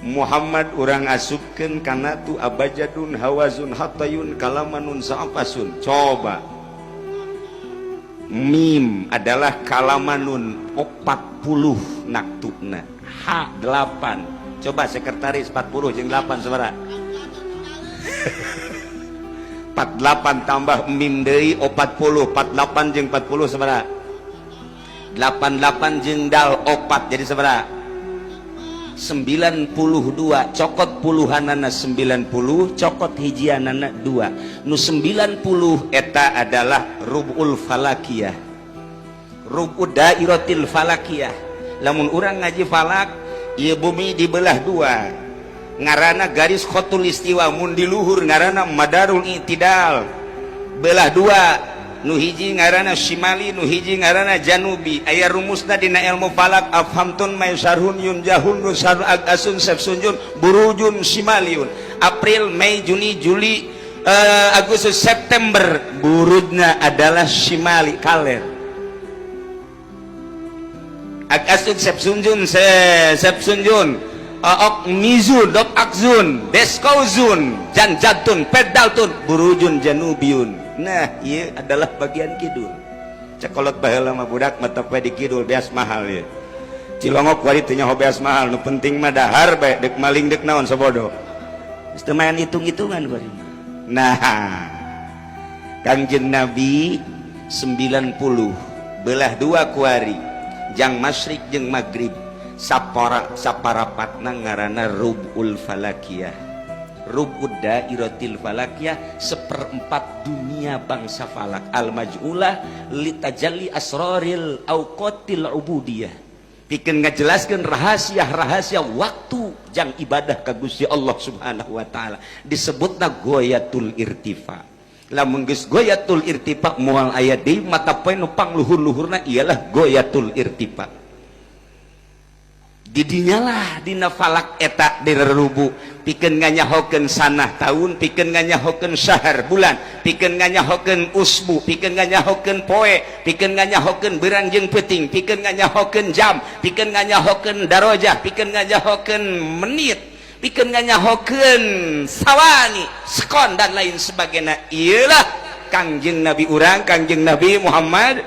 Muhammad urang asupkeun kana tu abajadun, hawazun, hatayun, kalamanun, sa'afasun. Coba, mim adalah kalamanun 40 naktubna, H 8. Coba sekretaris, 40 jeung 8 sabaraha? 48 tambah mim deui 40. 48 jeung 40 sabaraha? 88 jeung dal 4, jadi sabaraha? 92. Cokot puluhanana 90, cokot hijianana 2. Nu 90 eta adalah rubul falakiyah, rubu dairatil falakiyah. Lamun urang ngaji falak, ieu bumi dibelah dua, ngarana garis khatulistiwa. Mun di luhur ngarana madarul i'tidal. Belah dua, nu hiji ngaranna Shimali, nu hiji ngaranna Janubi. Aya rumusna dina ilmu falak: afhamtun, maisarhun, yunjahun, nusar, agasun, sefsunjun, burujun shimaliun. April, Mei, Juni, Juli, Agustus, September, burujna adalah Shimali, kaler. Agasun, sepsunjun, sepsunjun, ok mizun, dop akzun, deskauzun, janjatun, pedaltun, burujun janubiun. Nah, iya adalah bagian kidul. Cekolot baheula mah, budak mah di kidul beas mahal ya. Cilongok wari teu nyaho beas mahal, nu penting mah dahar bae, dek maling dek naon sabodo. Geus teu main hitung-hitungan bari. Nah, Kangjeng Nabi 90 belah dua kuari, jang masyrik jeung maghrib, sapara saparapatna ngaranna rubul falakiyah, rubud dairatil falakiyah, seperempat dunia bangsa falak, al maj'ulah litajalli asraril awqatil ubudiyah, pikeun ngajelaskeun rahasia-rahasia waktu jang ibadah ka Gusti Allah Subhanahu wa taala, disebutna goyatul irtifa. Lamun geus goyatul irtifa, moal aya deui mata poe nu pangluhur-luhurna ialah goyatul irtifa. Didinyalah dina falak eta direrubu pikeun nganyahokeun sanah tahun, pikeun nganyahokeun syahar bulan, pikeun nganyahokeun usbu, pikeun nganyahokeun poe, pikeun nganyahokeun berang jeung peuting, pikeun nganyahokeun jam, pikeun nganyahokeun darajah, pikeun nganyahokeun menit, pikeun nganyahokeun sawani, sekon, dan lain sebagainya. Iyalah Kangjeng Nabi urang, Kangjeng Nabi Muhammad.